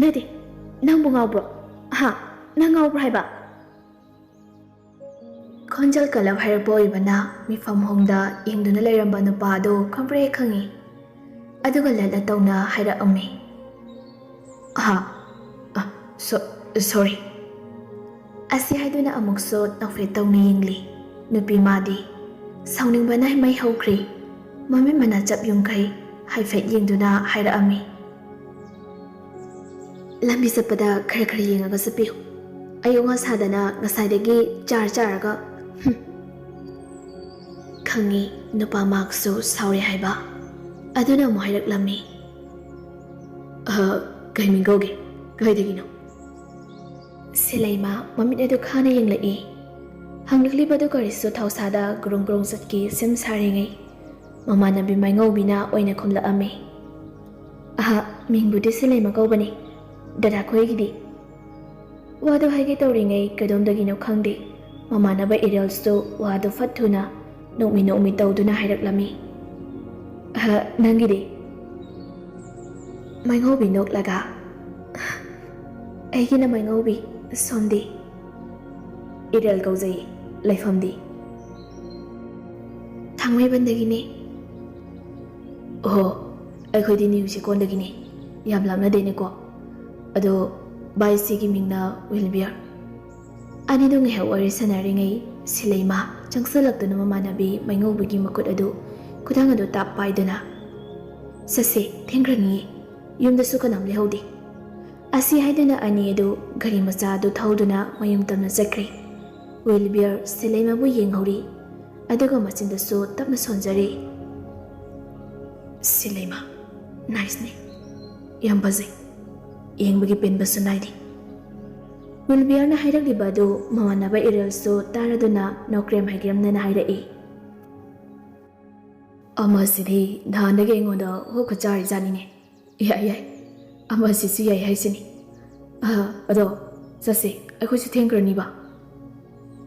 ꯅꯠꯇꯦ, ꯅꯪꯕꯨ ꯉꯥꯎꯕ꯭ꯔꯣ? ꯍꯥ? ꯅꯪ ꯉꯥꯎꯕ꯭ꯔꯣ ꯍꯥꯏꯕ?" ꯈꯣꯟꯖꯦꯜ ꯀꯜꯂꯞ ꯍꯥꯏꯔꯛꯄ ꯑꯣꯏꯕꯅ ꯃꯤꯐꯝ ꯍꯣꯡꯗ ꯌꯦꯡꯗꯨꯅ ꯂꯩꯔꯝꯕ ꯅꯨꯄꯥ ꯑꯗꯨ ꯈꯪꯄ꯭ꯔꯦꯛ ꯈꯪꯉꯤ꯫ ꯑꯗꯨꯒ ꯂꯠꯂ ꯇꯧꯅ ꯍꯥꯏꯔꯛꯑꯝꯃꯤ꯫ "ꯑꯍꯥ, ꯑ, ꯁꯣ-, ꯁꯣꯔꯤ꯫" ꯑꯁꯤ ꯍꯥꯏꯗꯨꯅ ꯑꯃꯨꯛꯁꯨ ꯅꯣꯛꯐꯦꯠ ꯇꯧꯅ ꯌꯦꯡꯂꯤ꯫ ꯅꯨꯄꯤ ꯃꯥꯗꯤ ꯁꯥꯎꯅꯤꯡꯕꯅ ꯃꯩ ꯍꯧꯈ꯭ꯔꯦ꯫ ꯃꯃꯤꯠ ꯃꯅꯥ ꯆꯞ ꯌꯨꯡꯈꯩ ꯍꯥꯏꯐꯦꯠ ꯌꯦꯡꯗꯨꯅ ꯍꯥꯏꯔꯛꯑꯝꯃꯤ꯫ "ꯂꯝꯕꯤ ꯆꯠꯄꯗ ꯈꯔ ꯈꯔ ꯌꯦꯡꯉꯒ ꯆꯠꯄꯤꯌꯨ꯫ ꯑꯌꯣ ꯉꯥ ꯁꯥꯗꯅ ꯉꯁꯥꯏꯗꯒꯤ ꯆꯥꯔ ꯆꯥꯔꯒ, ꯍꯨꯝ꯫" ꯈꯪꯉꯤ, ꯅꯨꯄꯥ ꯃꯍꯥꯛꯁꯨ ꯁꯥꯎꯔꯦ ꯍꯥꯏꯕ꯫ ꯑꯗꯨꯅ ꯑꯃꯨꯛ ꯍꯥꯏꯔꯛꯂꯝꯃꯤ꯫ "ꯑ, ꯀꯩ ꯃꯤꯡ ꯀꯧꯒꯦ? ꯀꯩꯗꯒꯤꯅꯣ?" ꯁꯤꯂꯩꯃ ꯃꯃꯤꯠ ꯑꯗꯨ ꯈꯥꯅ ꯌꯦꯡꯂꯛꯏ꯫ ꯍꯪꯂꯛꯂꯤꯕꯗꯨ ꯀꯔꯤꯁꯨ ꯊꯧꯁꯥꯗ ꯒ꯭ꯔꯨꯡ ꯒ꯭ꯔꯨꯡ ꯆꯠꯀꯤ ꯁꯦꯝ ꯁꯥꯔꯤꯉꯩ ꯃꯃꯥꯟꯅꯕꯤ ꯃꯥꯏꯉꯧꯕꯤꯅ ꯑꯣꯏꯅ ꯈꯨꯝꯂꯛꯑꯝꯃꯤ꯫ "ꯑꯍ, ꯃꯤꯡꯕꯨꯗꯤ ꯁꯤꯂꯩꯃ ꯀꯧꯕꯅꯤ꯫ ꯗꯗꯥ ꯈꯣꯏꯒꯤꯗꯤ?" ꯋꯥꯗꯨ ꯍꯥꯏꯒꯦ ꯇꯧꯔꯤꯉꯩ ꯀꯩꯗꯣꯝꯗꯒꯤꯅꯣ ꯈꯪꯗꯦ, ꯃꯃꯥꯟꯅꯕ ꯏꯔꯦꯜꯁꯇꯨ ꯋꯥꯗꯨ ꯐꯠ ꯊꯨꯅ ꯅꯣꯛꯃꯤ ꯅꯣꯛꯃꯤ ꯇꯧꯗꯨꯅ ꯍꯥꯏꯔꯛꯂꯝꯃꯤ꯫ "ꯑꯍ, ꯅꯪꯒꯤꯗꯤ?" ꯃꯥꯏꯉꯧꯕꯤ ꯅꯣꯛꯂꯒ, ꯑꯩꯒꯤꯅ ꯃꯩꯉꯧꯕꯤ꯫ ꯁꯣꯝꯗꯤ? ꯏꯔꯦꯜ ꯀꯧꯖꯩ꯫ ꯂꯩꯐꯝꯗꯤ? ꯊꯥꯡꯃꯩꯕꯟꯗꯒꯤꯅꯦ꯫ ꯑꯣꯍꯣ, ꯑꯩꯈꯣꯏꯗꯤ ꯅ꯭ꯌꯨ ꯆꯦꯛꯀꯣꯟꯗꯒꯤꯅꯦ꯫ ꯌꯥꯝ ꯂꯥꯞꯅꯗꯦꯅꯦꯀꯣ꯫ ꯑꯗꯣ ꯚꯥꯏ, ꯁꯤꯒꯤ ꯃꯤꯡꯅ ꯋꯤꯜꯕꯤꯌꯔ꯫ ꯑꯅꯤꯗꯣ ꯉꯥꯏꯍꯥꯛ ꯋꯥꯔꯤ ꯁꯥꯟꯅꯔꯤꯉꯩ ꯁꯤꯂꯩꯃ ꯆꯪꯁꯜꯂꯛꯇꯨꯅ ꯃꯃꯥꯟꯅꯕꯤ ꯃꯩꯉꯧꯕꯤꯒꯤ ꯃꯈꯨꯠ ꯑꯗꯨ, ꯈꯨꯗꯥꯡ ꯑꯗꯨ ꯇꯥꯞ ꯄꯥꯏꯗꯨꯅ, "ꯆꯠꯁꯦ, ꯊꯦꯡꯈ꯭ꯔꯅꯤꯌꯦ꯫ ꯌꯨꯝꯗꯁꯨ ꯀꯅꯥꯝ ꯂꯩꯍꯧꯗꯦ"꯫ ꯑꯁꯤ ꯍꯥꯏꯗꯨꯅ ꯑꯅꯤ ꯑꯗꯨ ꯒꯥꯔꯤ ꯃꯆꯥ ꯑꯗꯨ ꯊꯧꯗꯨꯅ ꯃꯌꯨꯝ ꯇꯝꯅ ꯆꯠꯈ꯭ꯔꯦ꯫ ꯋꯤꯜꯕꯤꯌꯔ ꯁꯤꯂꯩꯃꯕꯨ ꯌꯦꯡꯍꯧꯔꯤ, ꯑꯗꯨꯒ ꯃꯆꯤꯟꯗꯁꯨ ꯇꯞꯅ ꯁꯣꯟꯖꯔꯦ꯫ "ꯁꯤꯂꯩꯃ, ꯅꯥꯏꯁꯅꯦ꯫ ꯌꯥꯝ ꯐꯖꯩ꯫ ꯌꯦꯡꯕꯒꯤ ꯄꯦꯟꯕꯁꯨ ꯅꯥꯏꯗꯦ"꯫ ꯋꯤꯜꯕꯤꯌꯔꯅ ꯍꯥꯏꯔꯛꯂꯤꯕ ꯑꯗꯨ ꯃꯃꯥꯟꯅꯕ ꯏꯔꯦꯜꯁꯨ ꯇꯥꯔꯗꯨꯅ ꯅꯣꯀ꯭ꯔꯦꯝ ꯍꯩꯒ꯭ꯔꯝꯅꯅ ꯍꯥꯏꯔꯛꯏ꯫ "ꯑꯃꯁꯤꯗꯤ ꯅꯍꯥꯟꯗꯒꯤ ꯑꯩꯉꯣꯟꯗ ꯍꯣꯞꯀ ꯆꯥꯔꯤꯖꯥꯠꯅꯤꯅꯦ꯫ ꯌꯥꯏ, ꯌꯥꯏ꯫ ꯑꯃꯁꯤꯁꯨ ꯌꯥꯏ ꯍꯥꯏꯁꯤꯅꯤ꯫ ꯑ, ꯑꯗꯣ ꯆꯠꯁꯦ, ꯑꯩꯈꯣꯏꯁꯨ ꯊꯦꯡꯈ꯭ꯔꯅꯤꯕ"꯫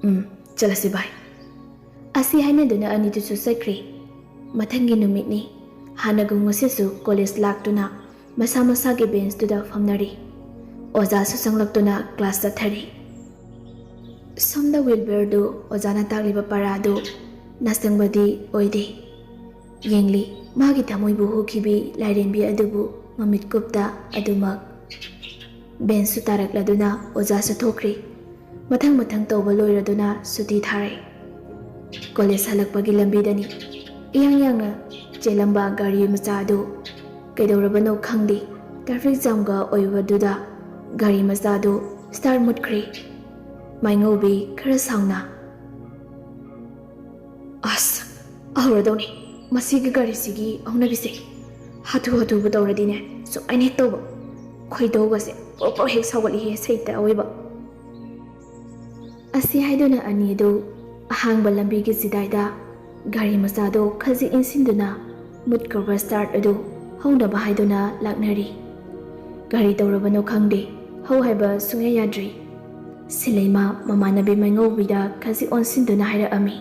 "ꯎꯝ, ꯆꯠꯂꯁꯤ ꯚꯥꯏ"꯫ ꯑꯁꯤ ꯍꯥꯏꯅꯗꯨꯅ ꯑꯅꯤꯗꯨꯁꯨ ꯆꯠꯈ꯭ꯔꯦ꯫ ꯃꯊꯪꯒꯤ ꯅꯨꯃꯤꯠꯅꯤ꯫ ꯍꯥꯟꯅꯒꯨꯝ ꯉꯁꯤꯁꯨ ꯀꯣꯂꯦꯖ ꯂꯥꯛꯇꯨꯅ ꯃꯁꯥ ꯃꯁꯥꯒꯤ ꯕꯦꯟꯁꯇꯨꯗ ꯐꯝꯅꯔꯤ꯫ ꯑꯣꯖꯥꯁꯨ ꯆꯪꯂꯛꯇꯨꯅ ꯀ꯭ꯂꯥꯁ ꯆꯠꯊꯔꯤ꯫ ꯁꯣꯝꯗ ꯋꯤꯜꯕꯔꯗꯨ ꯑꯣꯖꯥꯅ ꯇꯥꯛꯂꯤꯕ ꯄꯔꯥꯗꯨ ꯅꯥꯆꯪꯕꯗꯤ ꯑꯣꯏꯗꯦ꯫ ꯌꯦꯡꯂꯤ, ꯃꯥꯒꯤ ꯊꯃꯣꯏꯕꯨ ꯍꯨꯈꯤꯕꯤ ꯂꯥꯏꯔꯦꯝꯕꯤ ꯑꯗꯨꯕꯨ ꯃꯃꯤꯠ ꯀꯨꯞꯇ ꯑꯗꯨꯃꯛ꯫ ꯕꯦꯟꯁꯁꯨ ꯇꯥꯔꯛꯂꯗꯨꯅ ꯑꯣꯖꯥ ꯆꯠꯊꯣꯛꯈ꯭ꯔꯤ꯫ ꯃꯊꯪ ꯃꯊꯪ ꯇꯧꯕ ꯂꯣꯏꯔꯗꯨꯅ ꯁꯨꯇꯤ ꯊꯥꯔꯦ꯫ ꯀꯣꯂꯦꯖ ꯍꯜꯂꯛꯄꯒꯤ ꯂꯝꯕꯤꯗꯅꯤ ꯏꯌꯥꯡ ꯌꯥꯡꯅ ꯆꯦꯜꯂꯝꯕ ꯒꯥꯔꯤ ꯃꯆꯥ ꯑꯗꯨ꯫ ꯀꯩꯗꯧꯔꯕꯅꯣ ꯈꯪꯗꯦ, ꯇ꯭ꯔꯥꯐꯤꯛ ꯖꯥꯝꯒ ꯑꯣꯏꯕꯗꯨꯗ ꯒꯥꯔꯤ ꯃꯆꯥꯗꯨ ꯁ꯭ꯇꯥꯔꯠ ꯃꯨꯠꯈ꯭ꯔꯦ꯫ ꯃꯥꯏꯉꯧꯕꯤ ꯈꯔ ꯁꯥꯎꯅ, "ꯑꯁ, ꯍꯧꯔꯗꯧꯅꯤ꯫ ꯃꯁꯤꯒꯤ ꯒꯥꯔꯤꯁꯤꯒꯤ ꯍꯧꯅꯕꯤꯁꯦ꯫ ꯍꯥꯊꯨ ꯍꯥꯊꯨꯕꯨ ꯇꯧꯔꯗꯤꯅꯦ, ꯁꯨꯃꯥꯏꯅ ꯍꯦꯛ ꯇꯧꯕ꯫ ꯈꯣꯏꯗꯧꯒꯁꯦ ꯄ꯭ꯔꯣꯛ ꯄ꯭ꯔꯣꯛ ꯍꯦꯛ ꯁꯥꯎꯒꯠꯂꯤꯍꯦ, ꯁꯩꯇ ꯑꯑꯣꯏꯕ"꯫ ꯑꯁꯤ ꯍꯥꯏꯗꯨꯅ ꯑꯅꯤꯗꯨ ꯑꯍꯥꯡꯕ ꯂꯝꯕꯤꯒꯤ ꯆꯤꯗꯥꯏꯗ ꯒꯥꯔꯤ ꯃꯆꯥꯗꯣ ꯈꯖꯤꯛ ꯏꯟꯁꯤꯟꯗꯨꯅ ꯃꯨꯠꯈ꯭ꯔꯕ ꯁ꯭ꯇꯥꯔꯠ ꯑꯗꯨ ꯍꯧꯅꯕ ꯍꯥꯏꯗꯨꯅ ꯂꯥꯛꯅꯔꯤ꯫ ꯀꯔꯤ ꯇꯧꯔꯕꯅꯣ ꯈꯪꯗꯦ, ꯍꯧ ꯍꯥꯏꯕ ꯁꯨꯡꯌꯥ ꯌꯥꯗ꯭ꯔꯤ꯫ ꯁꯤꯂꯩꯃ ꯃꯃꯥꯟꯅꯕꯤ ꯃꯩꯉꯧꯕꯤꯗ ꯈꯖꯤꯛ ꯑꯣꯟꯁꯤꯟꯗꯨꯅ ꯍꯥꯏꯔꯛꯑꯝꯃꯤ,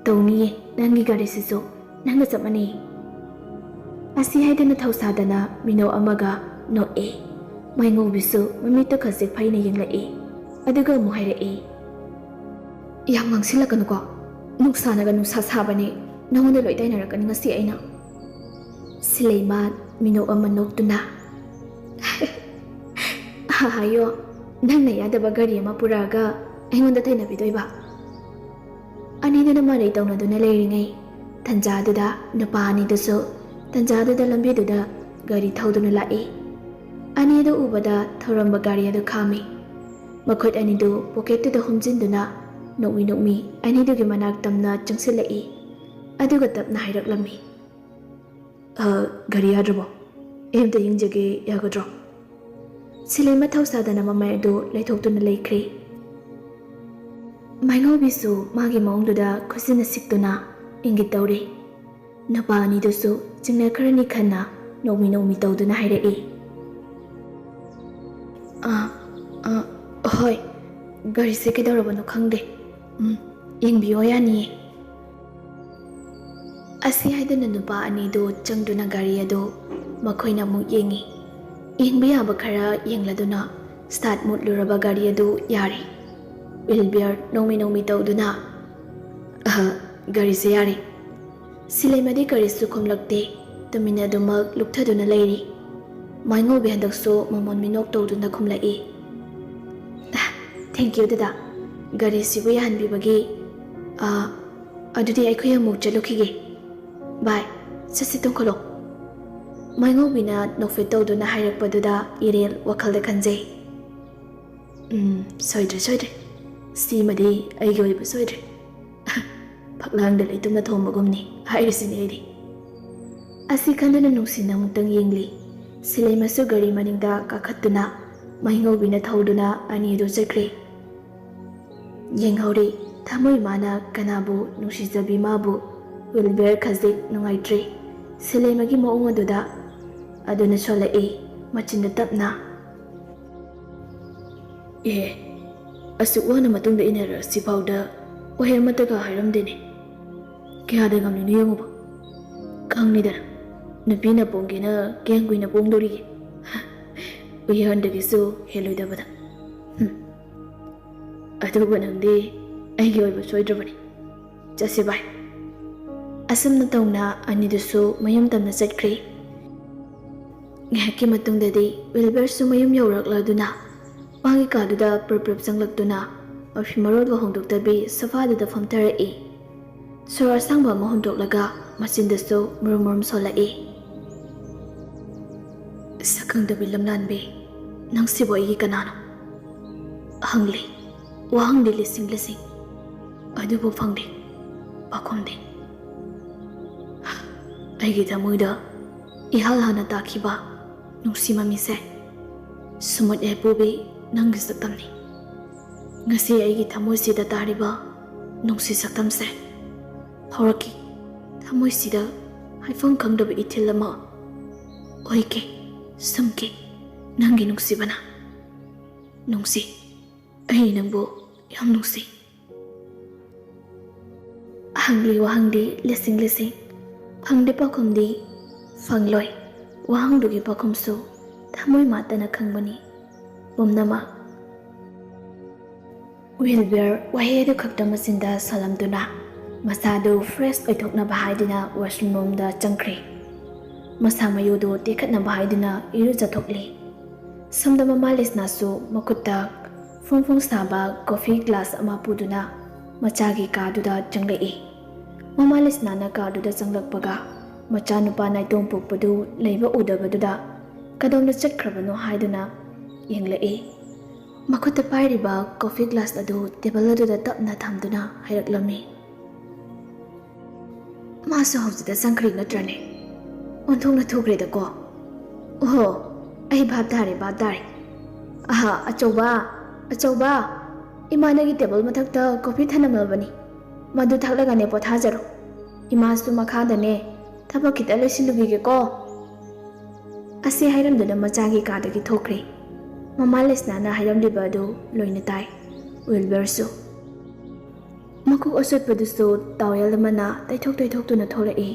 "ꯇꯧꯅꯤꯌꯦ, ꯅꯪꯒꯤ ꯒꯥꯔꯤꯁꯤꯁꯨ ꯅꯪꯒ ꯆꯞ ꯃꯥꯟꯅꯩ"꯫ ꯑꯁꯤ ꯍꯥꯏꯗꯨꯅ ꯊꯧꯁꯥꯗꯅ ꯃꯤꯅꯧ ꯑꯃꯒ ꯅꯣꯛꯑꯦ꯫ ꯃꯥꯏꯉꯧꯕꯤꯁꯨ ꯃꯃꯤꯠꯇ ꯈꯖꯤꯛ ꯐꯩꯅ ꯌꯦꯡꯂꯛꯏ꯫ ꯑꯗꯨꯒ ꯑꯃꯨꯛ ꯍꯥꯏꯔꯛꯏ, "ꯌꯥꯝ ꯉꯥꯡꯁꯤꯜꯂꯛꯀꯅꯨꯀꯣ꯫ ꯅꯨꯡꯁꯥꯅꯒ ꯅꯨꯡꯁꯥ ꯁꯥꯕꯅꯦ꯫ ꯅꯉꯣꯟꯗ ꯂꯣꯏ ꯇꯥꯏꯅꯔꯛꯀꯅꯤ ꯉꯁꯤ ꯑꯩꯅ꯫" ꯁꯤꯂꯩꯃ ꯃꯤꯅꯣꯛ ꯑꯃ ꯅꯣꯛꯇꯨꯅ, "ꯍꯥꯏꯌꯣ, ꯅꯪꯅ ꯌꯥꯗꯕ ꯒꯥꯔꯤ ꯑꯃ ꯄꯨꯔꯛꯑꯒ ꯑꯩꯉꯣꯟꯗ ꯇꯩꯅꯕꯤꯗꯣꯏꯕ?" ꯑꯅꯤꯗꯨꯅ ꯃꯔꯩ ꯇꯧꯅꯗꯨꯅ ꯂꯩꯔꯤꯉꯩ ꯇꯟꯖꯥꯗꯨꯗ ꯅꯨꯄꯥ ꯑꯅꯤꯗꯨꯁꯨ ꯇꯟꯖꯥꯗꯨꯗ ꯂꯝꯕꯤꯗꯨꯗ ꯒꯥꯔꯤ ꯊꯧꯗꯨꯅ ꯂꯥꯛꯏ꯫ ꯑꯅꯤꯗꯨ ꯎꯕꯗ ꯊꯧꯔꯝꯕ ꯒꯥꯔꯤ ꯑꯗꯨ ꯈꯥꯝꯃꯤ꯫ ꯃꯈꯨꯠ ꯑꯅꯤꯗꯨ ꯄꯣꯀꯦꯠꯇꯨꯗ ꯍꯨꯝꯖꯤꯟꯗꯨꯅ ꯅꯣꯛꯃꯤ ꯅꯣꯛꯃꯤ ꯑꯅꯤꯗꯨꯒꯤ ꯃꯅꯥꯛ ꯇꯝꯅ ꯆꯪꯁꯤꯜꯂꯛꯏ꯫ ꯑꯗꯨꯒ ꯇꯞꯅ ꯍꯥꯏꯔꯛꯂꯝꯃꯤ, "ꯑ, ꯒꯥꯔꯤ ꯌꯥꯗ꯭ꯔꯕꯣ? ꯑꯩ ꯑꯝꯇ ꯌꯦꯡꯖꯒꯦ, ꯌꯥꯒꯗ꯭ꯔꯣ?" ꯁꯤꯂꯩꯃ ꯊꯧꯁꯥꯗꯅ ꯃꯃꯥꯏ ꯑꯗꯨ ꯂꯩꯊꯣꯛꯇꯨꯅ ꯂꯩꯈ꯭ꯔꯦ꯫ ꯃꯥꯏꯉꯧꯕꯤꯁꯨ ꯃꯥꯒꯤ ꯃꯑꯣꯡꯗꯨꯗ ꯈꯨꯠꯁꯤꯟꯅ ꯁꯤꯛꯇꯨꯅ ꯏꯪꯒꯤꯠ ꯇꯧꯔꯤ꯫ ꯅꯨꯄꯥ ꯑꯅꯤꯗꯨꯁꯨ ꯆꯤꯡꯅꯈ꯭ꯔꯅꯤ ꯈꯟꯅ ꯅꯣꯛꯃꯤ ꯅꯣꯛꯃꯤ ꯇꯧꯗꯨꯅ ꯍꯥꯏꯔꯛꯏ, "ꯑ, ꯑ, ꯍꯣꯏ, ꯒꯥꯔꯤꯁꯦ ꯀꯩꯗꯧꯔꯕꯅꯣ ꯈꯪꯗꯦ꯫ ꯎꯝ, ꯌꯦꯡꯕꯤꯌꯣ, ꯌꯥꯅꯤꯌꯦ꯫" ꯑꯁꯤ ꯍꯥꯏꯗꯨꯅ ꯅꯨꯄꯥ ꯑꯅꯤꯗꯨ ꯆꯪꯗꯨꯅ ꯒꯥꯔꯤ ꯑꯗꯨ ꯃꯈꯣꯏꯅ ꯑꯃꯨꯛ ꯌꯦꯡꯉꯤ꯫ ꯌꯦꯡꯕ ꯌꯥꯕ ꯈꯔ ꯌꯦꯡꯂꯗꯨꯅ start ꯃꯨꯠꯂꯨꯔꯕ ꯒꯥꯔꯤ ꯑꯗꯨ ꯌꯥꯔꯦ꯫ ꯋꯤꯜꯕꯤꯌꯔ ꯅꯣꯡꯃꯤ ꯅꯣꯡꯃꯤ ꯇꯧꯗꯨꯅ, "ꯑꯍ, ꯒꯥꯔꯤꯁꯦ ꯌꯥꯔꯦ꯫" ꯁꯤꯂꯩꯃꯗꯤ ꯀꯔꯤꯁꯨ ꯈꯨꯝꯂꯛꯇꯦ꯫ ꯇꯨꯃꯤꯟꯅꯗꯨꯃꯛ ꯂꯨꯞꯊꯗꯨꯅ ꯂꯩꯔꯤ꯫ ꯃꯥꯏꯉꯧꯕꯤ ꯍꯟꯗꯛꯁꯨ ꯃꯃꯣꯟ ꯃꯤꯅꯣꯛ ꯇꯧꯗꯨꯅ ꯈꯨꯝꯂꯛꯏ, "ꯑ, thank you, ꯗꯗꯥ꯫ ꯒꯥꯔꯤꯁꯤꯕꯨ ꯌꯥꯍꯟꯕꯤꯕꯒꯤ꯫ ꯑ, ꯑꯗꯨꯗꯤ ꯑꯩꯈꯣꯏ ꯑꯃꯨꯛ ꯆꯠꯂꯨꯈꯤꯒꯦ꯫ ꯕꯥꯏ, ꯆꯠꯁꯤ, ꯇꯣꯡꯈꯠꯂꯣ꯫" ꯃꯥꯏꯉꯧꯕꯤꯅ ꯅꯣꯛꯐꯦꯠ ꯇꯧꯗꯨꯅ ꯍꯥꯏꯔꯛꯄꯗꯨꯗ ꯏꯔꯦꯜ ꯋꯥꯈꯜꯗ ꯈꯟꯖꯩ, "ꯎꯝ, ꯁꯣꯏꯗ꯭ꯔꯦ, ꯁꯣꯏꯗ꯭ꯔꯦ꯫ ꯁꯤꯃꯗꯤ ꯑꯩꯒꯤ ꯑꯣꯏꯕ ꯁꯣꯏꯗ꯭ꯔꯦ꯫ ꯐꯛꯂꯥꯡꯗ ꯂꯩꯇꯨꯝꯅ ꯊꯣꯝꯕꯒꯨꯝꯅꯤ ꯍꯥꯏꯔꯤꯁꯤꯅꯤ ꯑꯩꯗꯤ꯫" ꯑꯁꯤ ꯈꯟꯗꯨꯅ ꯅꯨꯡꯁꯤꯅ ꯑꯃꯨꯛꯇꯪ ꯌꯦꯡꯂꯤ꯫ ꯁꯤꯂꯩꯃꯁꯨ ꯒꯥꯔꯤ ꯃꯅꯤꯡꯗ ꯀꯥꯈꯠꯇꯨꯅ ꯃꯥꯏꯉꯧꯕꯤꯅ ꯊꯧꯗꯨꯅ ꯑꯅꯤꯗꯨ ꯆꯠꯈ꯭ꯔꯦ꯫ ꯌꯦꯡꯍꯧꯔꯤ, ꯊꯃꯣꯏ ꯃꯥꯅ ꯀꯅꯥꯕꯨ ꯅꯨꯡꯁꯤꯖꯕꯤ ꯃꯥꯕꯨ꯫ ꯋꯤꯜꯕꯤꯌꯔ ꯈꯖꯤꯛ ꯅꯨꯡꯉꯥꯏꯇ꯭ꯔꯦ ꯁꯤꯂꯩꯃꯒꯤ ꯃꯑꯣꯡ ꯑꯗꯨꯗ꯫ ꯑꯗꯨꯅ ꯁꯣꯜꯂꯛꯏ, ꯃꯆꯤꯟꯗ ꯇꯞꯅ, "ꯑꯦ, ꯑꯁꯨꯛ ꯋꯥꯅ ꯃꯇꯨꯡꯗ ꯏꯟꯅꯔꯛꯑꯁꯤ ꯐꯥꯎꯗ ꯋꯥꯍꯩ ꯑꯃꯠꯇꯒ ꯍꯥꯏꯔꯝꯗꯦꯅꯦ꯫ ꯀꯌꯥꯗ ꯉꯝꯂꯤꯅꯣ ꯌꯦꯡꯉꯨꯕ꯫ ꯈꯪꯉꯤꯗꯅ, ꯅꯨꯄꯤꯅ ꯄꯣꯡꯒꯦꯅ ꯀꯌꯥꯝ ꯀꯨꯏꯅ ꯄꯣꯡꯗꯧꯔꯤꯒꯦ?" ꯎꯌꯥꯟꯗꯒꯤꯁꯨ ꯍꯦꯜꯂꯣꯏꯗꯕꯗ꯫ ꯍꯨꯝ꯫ ꯑꯗꯨꯕꯨ ꯅꯪꯗꯤ ꯑꯩꯒꯤ ꯑꯣꯏꯕ ꯁꯣꯏꯗ꯭ꯔꯕꯅꯤ꯫ ꯆꯠꯁꯤ ꯚꯥꯏ꯫ ꯑꯁꯨꯝꯅ ꯇꯧꯅ ꯑꯅꯤꯗꯨꯁꯨ ꯃꯌꯨꯝ ꯇꯝꯅ ꯆꯠꯈ꯭ꯔꯦ꯫ ꯉꯥꯏꯍꯥꯛꯀꯤ ꯃꯇꯨꯡꯗꯗꯤ ꯋꯤꯜꯕꯔꯁꯨ ꯃꯌꯨꯝ ꯌꯧꯔꯛꯂꯗꯨꯅ ꯃꯥꯒꯤ ꯀꯥꯗꯨꯗ ꯄ꯭ꯔꯞ ꯄ꯭ꯔꯞ ꯆꯪꯂꯛꯇꯨꯅ ꯃꯐꯤ ꯃꯔꯣꯜꯕꯨ ꯍꯣꯡꯗꯣꯛꯇꯕꯤ ꯁꯣꯐꯥꯗꯨꯗ ꯐꯝꯊꯔꯛꯏ꯫ ꯁꯣꯔ ꯑꯁꯥꯡꯕ ꯑꯃ ꯍꯣꯟꯗꯣꯛꯂꯒ ꯃꯆꯤꯟꯗꯁꯨ ꯃꯨꯔꯨꯝ ꯃꯨꯔꯨꯝ ꯁꯣꯜꯂꯛꯏ꯫ "ꯁꯛꯈꯪꯗꯕꯤ ꯂꯝꯂꯥꯟꯕꯤ, ꯅꯪꯁꯤꯕꯨ ꯑꯩꯒꯤ ꯀꯅꯥꯅꯣ?" ꯍꯪꯂꯤ꯫ ꯋꯥꯍꯪꯗꯤ ꯂꯤꯁꯤꯡ ꯂꯤꯁꯤꯡ, ꯑꯗꯨꯕꯨ ꯐꯪꯗꯦ ꯄꯥꯎꯈꯨꯝꯗꯤ꯫ ꯑꯩꯒꯤ ꯊꯃꯣꯏꯗ ꯏꯍꯥꯟ ꯍꯥꯟꯅ ꯇꯥꯈꯤꯕ ꯅꯨꯡꯁꯤ ꯃꯃꯤꯁꯦ ꯁꯨꯃꯨꯠ ꯌꯥꯏꯄꯨꯕꯤ ꯅꯪꯒꯤ ꯁꯛꯇꯝꯅꯤ꯫ ꯉꯁꯤ ꯑꯩꯒꯤ ꯊꯃꯣꯏꯁꯤꯗ ꯇꯥꯔꯤꯕ ꯅꯨꯡꯁꯤ ꯁꯛꯇꯝꯁꯦ ꯍꯧꯔꯛꯈꯤ꯫ ꯊꯃꯣꯏꯁꯤꯗ ꯍꯥꯏꯐꯝ ꯈꯪꯗꯕ ꯏꯊꯤꯜ ꯑꯃ ꯑꯣꯏꯈꯤ, ꯁꯨꯝꯈꯤ ꯅꯪꯒꯤ ꯅꯨꯡꯁꯤꯕꯅ꯫ ꯅꯨꯡꯁꯤ, ꯑꯩ ꯅꯪꯕꯨ ꯌꯥꯝ ꯅꯨꯡꯁꯤ꯫ ꯍꯪꯂꯤ ꯋꯥꯍꯪꯗꯤ ꯂꯤꯁꯤꯡ ꯂꯤꯁꯤꯡ, ꯐꯪꯗꯦ ꯄꯥꯎꯈꯨꯝꯗꯤ ꯐꯪꯂꯣꯏ꯫ ꯋꯥꯍꯪꯗꯨꯒꯤ ꯄꯥꯎꯈꯨꯝꯁꯨ ꯊꯃꯣꯏ ꯃꯥꯇꯅ ꯈꯪꯕꯅꯤ ꯄꯨꯝꯅꯃꯛ꯫ ꯋꯤꯜꯕꯔ ꯋꯥꯍꯩ ꯑꯗꯨ ꯈꯛꯇ ꯃꯆꯤꯟꯗ ꯁꯣꯜꯂꯝꯗꯨꯅ ꯃꯁꯥꯗꯨ ꯐ꯭ꯔꯦꯁ ꯑꯣꯏꯊꯣꯛꯅꯕ ꯍꯥꯏꯗꯨꯅ ꯋꯥꯁꯔꯨꯝ ꯔꯣꯝꯗ ꯆꯪꯈ꯭ꯔꯦ꯫ ꯃꯁꯥ ꯃꯌꯨꯗꯨ ꯇꯦꯛꯈꯠꯅꯕ ꯍꯥꯏꯗꯨꯅ ꯏꯔꯨꯖꯊꯣꯛꯂꯤ꯫ ꯁꯣꯝꯗ ꯃꯃꯥ ꯂꯤꯁꯅꯥꯁꯨ ꯃꯈꯨꯠꯇ ꯐꯣꯡ ꯐꯣꯡ ꯁꯥꯕ ꯀꯣꯐꯤ ꯒ꯭ꯂꯥꯁ ꯑꯃ ꯄꯨꯗꯨꯅ ꯃꯆꯥꯒꯤ ꯀꯥꯗꯨꯗ ꯆꯪꯂꯛꯏ꯫ ꯃꯃꯥ ꯂꯤꯁꯅꯥꯅ ꯀꯥꯗꯨꯗ ꯆꯪꯂꯛꯄꯒ ꯃꯆꯥꯅꯨꯄꯥ ꯅꯥꯏꯇꯣꯝ ꯄꯣꯛꯄꯗꯨ ꯂꯩꯕ ꯎꯗꯕꯗꯨꯗ ꯀꯗꯣꯝꯗ ꯆꯠꯈ꯭ꯔꯕꯅꯣ ꯍꯥꯏꯗꯨꯅ ꯌꯦꯡꯂꯛꯏ꯫ ꯃꯈꯨꯠꯇ ꯄꯥꯏꯔꯤꯕ ꯀꯣꯐꯤ ꯒ꯭ꯂꯥꯁ ꯑꯗꯨ ꯇꯦꯕꯜ ꯑꯗꯨꯗ ꯇꯞꯅ ꯊꯝꯗꯨꯅ ꯍꯥꯏꯔꯛꯂꯝꯃꯤ꯫ "ꯃꯥꯁꯨ ꯍꯧꯖꯤꯛꯇ ꯆꯪꯈ꯭ꯔꯤ ꯅꯠꯇ꯭ꯔꯅꯦ? ꯑꯣꯟꯊꯣꯛꯅ ꯊꯨꯈ꯭ꯔꯦꯗꯀꯣ꯫ ꯑꯣꯍꯣ, ꯑꯩ ꯚꯥꯞ ꯇꯥꯔꯦ, ꯚꯥꯞ ꯇꯥꯔꯦ꯫ ꯑꯍꯥ, ꯑꯆꯧꯕ, ꯑꯆꯧꯕ, ꯏꯃꯥ ꯅꯪꯒꯤ ꯇꯦꯕꯜ ꯃꯊꯛꯇ ꯀꯣꯐꯤ ꯊꯅꯝꯂꯕꯅꯤ꯫ ꯃꯗꯨ ꯊꯛꯂꯒꯅꯦ ꯄꯣꯊꯥꯖꯔꯣ꯫ ꯏꯃꯥꯁꯨ ꯃꯈꯥꯗꯅꯦ ꯊꯕꯛ ꯈꯤꯇ ꯂꯣꯏꯁꯤꯜꯂꯨꯈꯤꯒꯦꯀꯣ꯫" ꯑꯁꯤ ꯍꯥꯏꯔꯝꯗꯨꯅ ꯃꯆꯥꯒꯤ ꯀꯥꯗꯒꯤ ꯊꯣꯛꯈ꯭ꯔꯦ꯫ ꯃꯃꯥ ꯂꯤꯁꯅꯥꯅ ꯍꯥꯏꯔꯝꯂꯤꯕ ꯑꯗꯨ ꯂꯣꯏꯅ ꯇꯥꯏ꯫ ꯋꯤꯜꯕꯔꯁꯨ ꯃꯀꯣꯛ ꯑꯆꯣꯠꯄꯗꯨꯁꯨ ꯇꯥꯋꯦꯜ ꯑꯃꯅ ꯇꯩꯊꯣꯛ ꯇꯩꯊꯣꯛꯇꯨꯅ ꯊꯣꯛꯂꯛꯏ꯫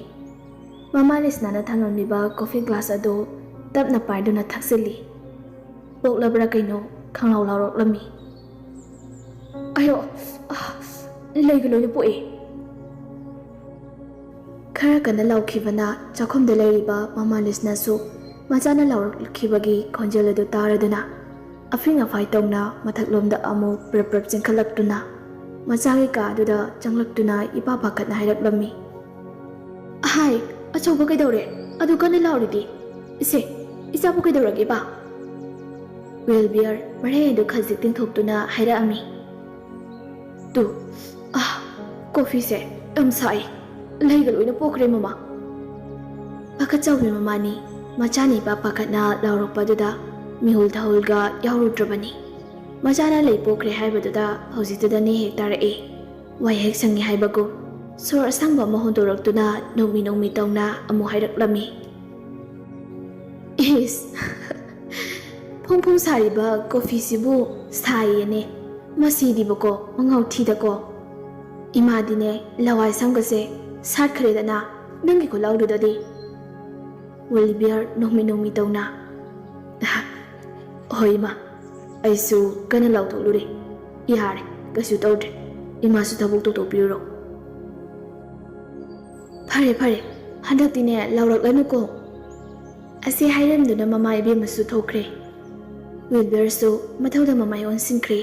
ꯃꯃꯥ ꯂꯤꯁꯅꯥꯅ ꯊꯝꯂꯝꯂꯤꯕ ꯀꯣꯐꯤ ꯒ꯭ꯂꯥꯁ ꯑꯗꯨ ꯇꯞꯅ ꯄꯥꯏꯗꯨꯅ ꯊꯛꯆꯤꯜꯂꯤ꯫ ꯄꯣꯛꯂꯕ꯭ꯔꯥ ꯀꯩꯅꯣ ꯈꯪꯂꯥꯎ ꯂꯥꯎꯔꯛꯂꯝꯃꯤ꯫ "ꯑꯌꯣ, ꯑ, ꯂꯩꯒ ꯂꯣꯏꯅ ꯄꯣꯛꯑꯦ!" ꯈꯔ ꯀꯟꯅ ꯂꯥꯎꯈꯤꯕꯅ ꯆꯥꯛꯈꯨꯝꯗ ꯂꯩꯔꯤꯕ ꯃꯃꯥ ꯂꯤꯁꯅꯥꯁꯨ ꯃꯆꯥꯅ ꯂꯥꯎꯔꯛꯈꯤꯕꯒꯤ ꯈꯣꯟꯖꯦꯜ ꯑꯗꯨ ꯇꯥꯔꯗꯨꯅ ꯑꯐꯤꯡ ꯑꯐꯥꯏ ꯇꯧꯅ ꯃꯊꯛꯂꯣꯝꯗ ꯑꯃꯨꯛ ꯄ꯭ꯔꯞ ꯄ꯭ꯔꯞ ꯆꯦꯟꯈꯠꯂꯛꯇꯨꯅ ꯃꯆꯥꯒꯤ ꯀꯥ ꯑꯗꯨꯗ ꯆꯪꯂꯛꯇꯨꯅ ꯏꯄꯥ ꯄꯥꯈꯠꯅ ꯍꯥꯏꯔꯛꯂꯝꯃꯤ꯫ "ꯑꯍꯥꯏ, ꯑꯆꯧꯕ ꯀꯩꯗꯧꯔꯦ? ꯑꯗꯨ ꯀꯟꯅ ꯂꯥꯎꯔꯤꯗꯤ? ꯏꯁꯦ, ꯏꯆꯥꯕꯨ ꯀꯩꯗꯧꯔꯒꯦꯕ?" ꯋꯤꯜꯕꯤꯌꯔ ꯃꯔꯩ ꯑꯗꯨ ꯈꯖꯤꯛ ꯇꯤꯡꯊꯣꯛꯇꯨꯅ ꯍꯥꯏꯔꯛꯑꯝꯃꯤ꯫ "ꯇꯨ, ꯑꯥ, ꯀꯣꯐꯤꯁꯦ ꯌꯥꯝ ꯁꯥꯏ꯫ ꯂꯩꯒ ꯂꯣꯏꯅ ꯄꯣꯛꯈ꯭ꯔꯦ, ꯃꯃꯥ!" ꯄꯥꯈꯠꯆꯧꯕꯤ ꯃꯃꯥꯅꯤ ꯃꯆꯥꯅ ꯏꯄꯥ ꯄꯥꯈꯠꯅ ꯂꯥꯎꯔꯛꯄꯗꯨꯗ ꯃꯤꯍꯨꯜ ꯊꯍꯨꯜꯒ ꯌꯥꯎꯔꯨꯗ꯭ꯔꯕꯅꯤ꯫ ꯃꯆꯥꯅ ꯂꯩ ꯄꯣꯛꯈ꯭ꯔꯦ ꯍꯥꯏꯕꯗꯨꯗ ꯍꯧꯖꯤꯛꯇꯨꯗꯅꯦ ꯍꯦꯛ ꯇꯥꯔꯛꯑꯦ꯫ ꯋꯥꯏ ꯍꯦꯛ ꯁꯪꯉꯦ ꯍꯥꯏꯕꯒꯨꯝ ꯁꯣꯔ ꯑꯁꯥꯡꯕ ꯑꯃ ꯍꯣꯟꯗꯣꯔꯛꯇꯨꯅ ꯅꯣꯛꯃꯤ ꯅꯣꯛꯃꯤ ꯇꯧꯅ ꯑꯃꯨꯛ ꯍꯥꯏꯔꯛꯂꯝꯃꯤ꯫ "ꯏꯁ, ꯐꯣꯡ ꯐꯣꯡ ꯁꯥꯔꯤꯕ ꯀꯣꯐꯤꯁꯤꯕꯨ ꯁꯥꯏꯌꯦꯅꯦ꯫ ꯃꯁꯤꯗꯤꯕꯀꯣ, ꯃꯉꯥꯎ ꯊꯤꯗꯀꯣ꯫ ꯏꯃꯥꯗꯤꯅꯦ, ꯂꯋꯥꯏ ꯁꯝꯒꯁꯦ ꯁꯥꯠꯈ꯭ꯔꯦꯗꯅ ꯅꯪꯒꯤ ꯈꯨꯠꯂꯥꯎꯗꯨꯗꯗꯤ!" ꯋꯤꯜꯕꯤꯌꯔ ꯅꯣꯡꯃꯤ ꯅꯣꯡꯃꯤ ꯇꯧꯅ, "ꯍꯣꯏ ꯏꯃꯥ, ꯑꯩꯁꯨ ꯀꯟꯅ ꯂꯥꯎꯊꯣꯛꯂꯨꯔꯦ꯫ ꯌꯥꯔꯦ, ꯀꯩꯁꯨ ꯇꯧꯗ꯭ꯔꯦ꯫ ꯏꯃꯥꯁꯨ ꯊꯕꯛ ꯇꯧꯊꯣꯛꯄꯤꯔꯨꯔꯣ꯫" "ꯐꯔꯦ, ꯐꯔꯦ, ꯍꯟꯗꯛꯇꯤꯅꯦ ꯂꯥꯎꯔꯛꯂꯅꯨꯀꯣ꯫" ꯑꯁꯤ ꯍꯥꯏꯔꯝꯗꯨꯅ ꯃꯃꯥ ꯏꯕꯦꯝꯃꯁꯨ ꯊꯣꯛꯈ꯭ꯔꯦ꯫ ꯋꯤꯜꯕꯤꯌꯔꯁꯨ ꯃꯊꯧꯗ ꯃꯃꯥꯏ ꯑꯣꯟꯁꯤꯟꯈ꯭ꯔꯦ꯫